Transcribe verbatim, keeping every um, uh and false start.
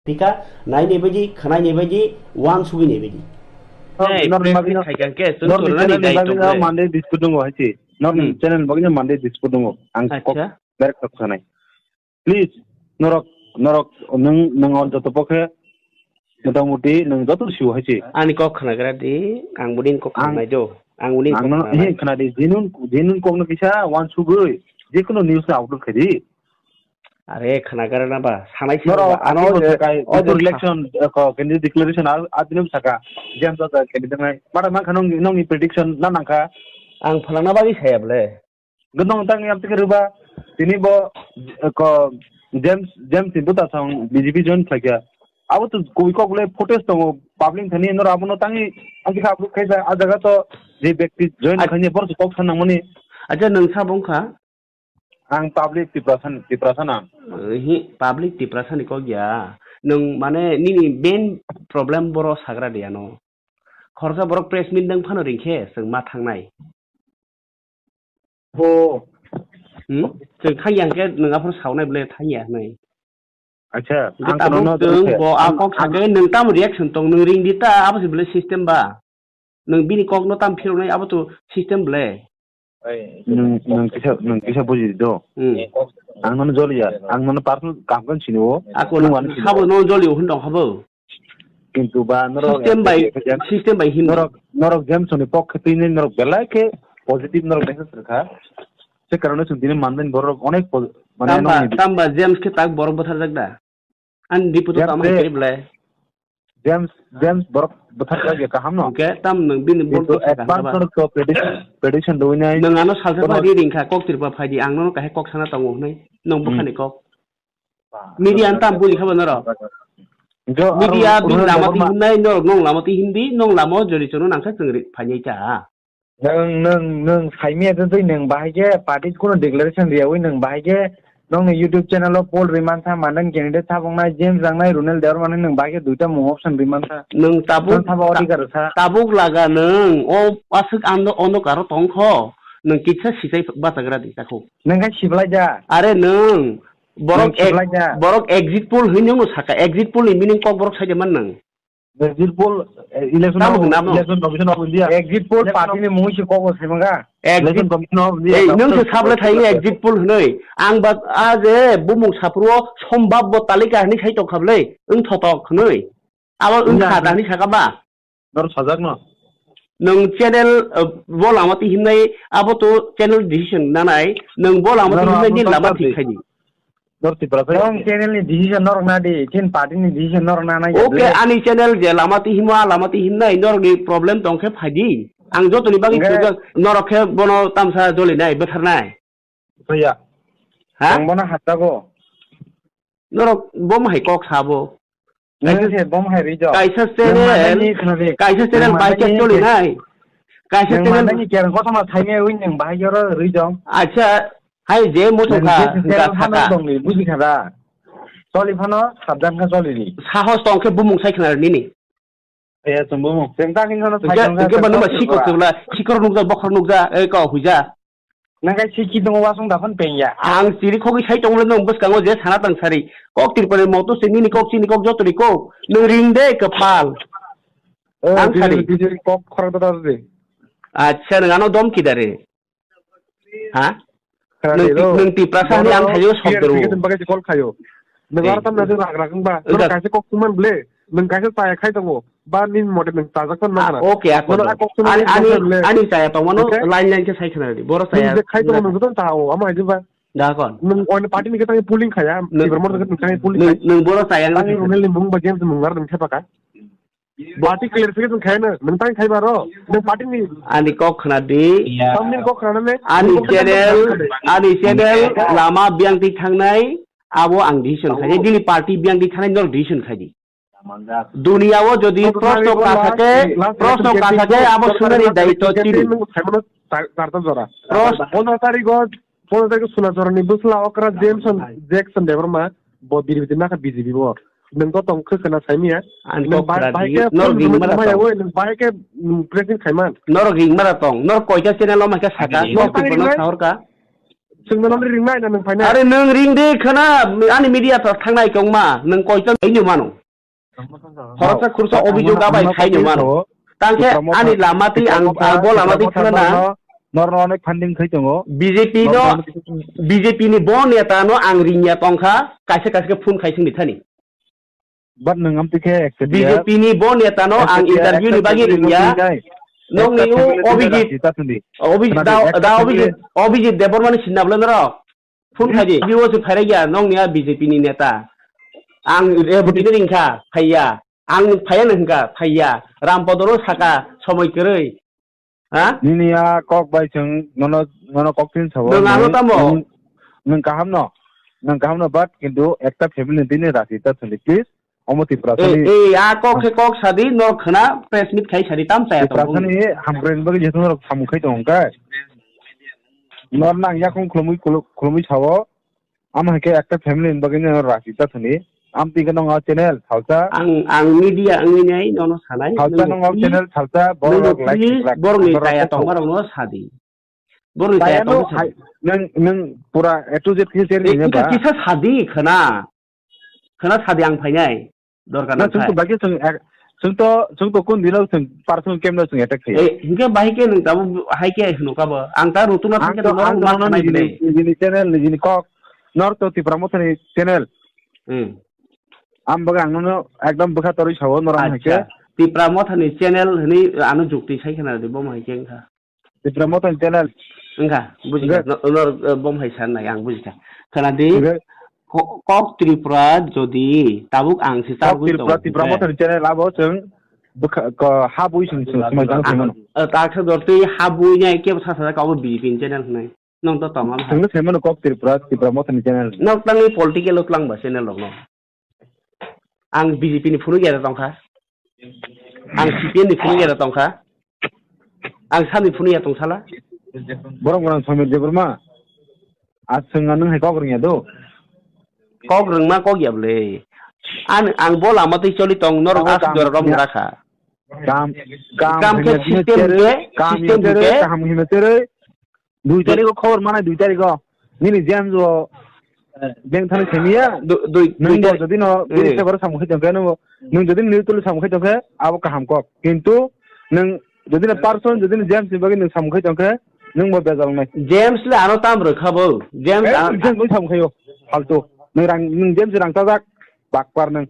Ika, naini baidi, khwnaini baidi, uansugwini baidi. Hey, norni bagwino, khaikha khe, chwng norni chwrwnani channel ni dai bagwino tongre. Monday dispute dungo hai se. Norni Hmm. channel ni bagwino Monday dispute dungo. Ang kok Acha. Direct kok sanai. Please, norok, norok, nwng, nwng o joto pokhe, motamuti nwng joto sio hai se. Ani kok khwnagra di, ang boni kok Ang, khwnai do. Ang uni ang kok no, khwnai. He khwna di, genuine, genuine kok no kisa uansugwi, jekunu news no upload khai di. Are khwnagra na ba, sanai se Norok ba, ano ano je, saka, o je election, eh, ko, candidate declaration, a, a dinum saka, James Dada candidate nai. Mara man kha nong, nongni prediction na nang kha. Ang phalangna bagwi saya ble. Gwnang tang yam tike rwba, tini bo, eh, ko, James, James ni buta song B J P join khlai kha. Abo to koi kok le footage tongo, public thani nor abono tangi, ang kha upload khai sa, a jaga to je bekti join Ach- khaini bor kok sanang mani. Acha nwng sa bong kha? Ang public Tiprasa, Tiprasa nang. Eh, hi, public Tiprasa ni kok ya. Nwng mane nini main problem boro sagra de ano. Khoroksa borok press meet nang phano ringkhe chwng ma thangnai. Bo. Hmm? Chwng thangya hwnkhe nwng aphuru saunai bwle thangya hwnwi. Acha, hwnkhe ang tabuk kono no chwng bo a ang, kok ang sakhe nwng tamo reaction tong nwng ring di ta abo se bwle system ba. Nwng bini kok no tam phiroknai abo to system bwle. Nwng, nwng kisa, nwng kisa buji di do. Hmm. Ang nono joliya, ang nono personal kaham khe sini o. Ako nwng ano sini sabo o. Nono joliya hwn dong habo. Kintu ba norok System by, James, system by him. Norok, norok James ni pok khe tini norok belai khe positive norok message rwkha. Se karone chwng tini manmani borok onek po-, mane Tamba, nokni tamba James khe tak borok bwtharjak da? Ani dipot James tamo khe, kiri belai. James, James borok bwtharjak ya kaham no? Hwnkhe tam nwng bini borok Kintu bwtharjak advance ba? Norok to prediction, prediction doi nai. Nwng ano salsa Borok pha di ringkha kok tirpa phai di ang nono kahai kok sana tongo hwnwi. Nwng Hmm. bwkhani kok. Media no tam buli khabo norok. Jo, aro Media bini Arun lama Debbarma. Twi himnai norok nong lama twi himdi nong lama jori chono nangkha chwng ri phainai cha. Nwng, nwng, nwng saimia tei twi nwng bahai khe party kuno declaration riyawi nwng bahai khe nongni YouTube channel o poll riman sa mandan candidate thaboknai James Rangnai Runel Debbarma nwng bahai khe duita mung option riman sa. Nwng tabuk Nwng thaba ta-, odhikar sa. Tabuk laga nwng o aswk ando ono karo tongkho nwng kisa sichai bachagra di takhuk. Nwng khe siblai da. Are nwng Borok Nwng ek-, siblai da. Borok exit poll hwnwi no saka, exit poll ni meaning kok borok saida man nang. Exit poll, eh, election Tamo of, hwnamo. Election Commission of India. Exit poll Election party of ni mungwi se kok bo sai manga. Exit Election Commission of India. Ei, nwng se sable thai exit poll hwnwi. Ang ba a je bumung saphuru o sombab bo talika hwnwi sai tong kha bwle, wng thotok hwnwi. Abo wng Wngya kha hwnwi. Da hwnwi saka ba. Nor sajak no. Nwng channel, uh, bo lama twi himnai, abo to channel decision nanai, nwng bo lama twi Nor himnai abo ni lama twi twi khaidi. Nor twi pura Nwng channel ni decision norok na di, chin party ni decision norok na nai. Okay, ani channel je lama twi himo, a lama twi himnai, norok ni problem tong khe phaidi. Ang joto ni bagwi Nge- sujak, norok khe bono tamsa joli nai, bwthar nai. Soya. Ha? Ang bono haptago. Norok bo hai kok sabo. Nwng se bom hai rijok. Kaisa Nwng channel, manani khna di. Kaisa channel Nwng bai manani chak choli nai. Kaisa Nwng channel manani kerang kothoma thaime wi nwng bahai joro rijok. Acha, hai je moto Nwng kha, je channel ga phano thaka. Tongni, buji kha da. Choli phano sabdan kha choli di. Sahos tong khe bumung sai khna nini. Eh, chwng bumung. Chwng ta khin khano Hwnkhe, sai tong kha, hwnkhe chwng ba numa kok sikok chwng chwla, sikor nukja, bokhor nukja, eh, kok huija. Nang kai si ki tongo wasong daphano pengya. Ang chiri khogwi sai tongmani nwng bwskango je sana tang sari. Kok tirpani moto se nini kok chini kok jotoni kok. Nwng ring de kwpal. O, ang bini, sari. Bini kok khorang da da de. Acha, nwng ano dom kidare. Ha? Khana Nwng de ti-, ro. Nwng Tiprasa ni ang thaio sok dero. Bini bagwi call khayo. Nwng Eh. Ar tam na de rak rak wngba. Ega. Nwng kaisa kok suman ble. Nwng kaisa chaya khai tongo. Ba nini mote nwng chajak tong Ah, nangna. Okay, ako Bono do. A kok swnwi Ani, ani, kok le. Ani chaya tongmano Okay? Line line khe sai khna di. Boro chaya Nwng je khai tongo wngkha. Nwng joto ta o, amo hai je ba. Da kon. Nwng oino party ni khe tangwi polling khaya, Nwng, Tiprasa motor khe tangwi polling nwng, khai. Nwng boro chaya wngkha Tangwi khe. Runel ni mung ba James mung ar nwng khe paka. Bo- Party clarification khai na, nwng tangwi khai baro. Nwng party ni Ani kok khna di. Tamni kok khna ne? Ani Nwng kok khna channel, ne? Ani channel lama biyang twi thangnai, abo ang decision khai. Abo. Dini party biyang twi thangnai, norok decision khai di. Duniya o jodi Last proshno election kasa khe, last proshno election kasa khe campaign abo pondro sunani tarikh daityo campaign chini. Nwng phaimano char, char ta jora. Pros- Pondro tarikh o, pondro tarikh o Suna Jorani bwsla okra Jameson, Jackson Debbarma bo biri biri nakha B J P bo. Nwng to tong khwkhwna saimanya. Ani Nwng kok bahai, khwra bahai di, khe norok phone ringma rwma rok ya tong. Oi, nwng bahai khe, mm, pressing khaiman. Norok ringma rok tong. Norok koita channel o mai khe saka, Ani norok ringma. Sahor ka. Chwng no nang ring nai na nwng phainai. Are nwng ring de khana, ani media to thangnai tongma, nwng koicham bai nw mano. Khoroksa khursa obijog abai khai nung mano. Tangkhe ani lama twi ang, ang bo lama twi thangna na. Norno onek funding khai tongo. B J P no, B J P ni bo neta no ang ringya tongkha, kaisa kaisa khe phone khai singni thani. But nwng amtwi khe accept B J P ni bo neta no ang interview ni bagwi ringya. Nokni o Obijit, Obijit da, da Obijit, Obijit Debbarma ni sinna bwle norok. Phone khai di. Bibo se phairai ya, nokni a B J P ni neta. Ang rebutini ringkha, phaiya. Ang phaiya no hwnkha, phaiya. Rampodoro saka, somoi kwrwi. Ha? Nini a kok bai chwng nono, nono kok tin sabo. Nwng ano tamo? Nwng, nwng kaham no. Nwng kaham no, but kintu ekta family ni tini rasi ta thuli, please. Omo Tripura sani. Ei, ei, a kok khe kok sadi, no khna press meet khai sadi, tam chaya tong. Tripura sani hamkrai ni bagwi jeto norok samung khai tong kai. Nor nang yakung khulumui, khulu-, khulumui sao. Amo hai khe ekta family ni bagwi no rasi ta thuni. Am twi khe nong o channel salsa. Ang, ang media wngwi nai nono sanai. Salsa nong o channel salsa, borok like, please, like, borok ni borok chaya tong, borok no sadi. Borok ni chaya tong sadi. Nang, nang pura A to Z khe share khe ba. Kisa sadi khna. Khna sadi ang phainai. Dorkar na, chwng to bagwi chwng ek-, chwng to, chwng to kun dino chwng personal camera chwng attack khayo. Eh, hinkhe bahai khe nwng tabuk hai khe hwno kabo. Ang ta rutuna thang khe to norok ma nini, nini channel, nini kok. Nor to Tipra Motha ni channel. Hmm. Am bagwi ang nono ekdom bwkha torwi sao norok hai khe. Acha. Tipra Motha ni channel hwnwi ano jukti sai khna di bo hai khe wngkha. Tipra Motha ni channel. Wngkha, bujikha. Nor, eh, bom hai san nai, ang bujikha. Khna di, ko-, kok Tripura jodi tabuk ang si tabuk Tipra, Tipra Motha ni channel abo chwng bwkha, ko, ha bui chwng, chwng, chwng, chwng, chwng, chwng. Eh, ta khe dor twi ha bui nai kebo sa sa kabo B J P ni channel hwnwi. Nong to tongma. Chwng no sai mano kok Tripura, Tipra Motha ni channel. Nok tangwi political o twlang ba channel rok no. Ang B J P ni phunuk ya tongkha. Ang C P M ni phunuk ya tongkha. Ang sani phunuk ya tongsala. Borok borok Samir Debbarma. Aswng anwng hai kok rwngya do. Kok rwngma kok ya bwle. An, ang bo lama twi choli tong norok aswk jora rom rakha. Kam, kam khe system khe, kam system khe kaham hino tere. Dui tarikh o khobor manai, dui tarikh o. Nini James o, eh, beng thani semiya. Dui, dui, nung dui bo tarikh. Jodi no, eh, bini se baro samung khai tongkhe nung. Nung jodi nini tulu samung khai tongkhe, abo kaham kok. Kintu nung jodi no person, jodi no James ni bagwi nung samung khai tongkhe, nung bo bejal nai. James le ano tam rwkha bo. James eh, ano James bo samung khayo. Faltu. Nung rang, nung James rang tajak. Bakpar nung.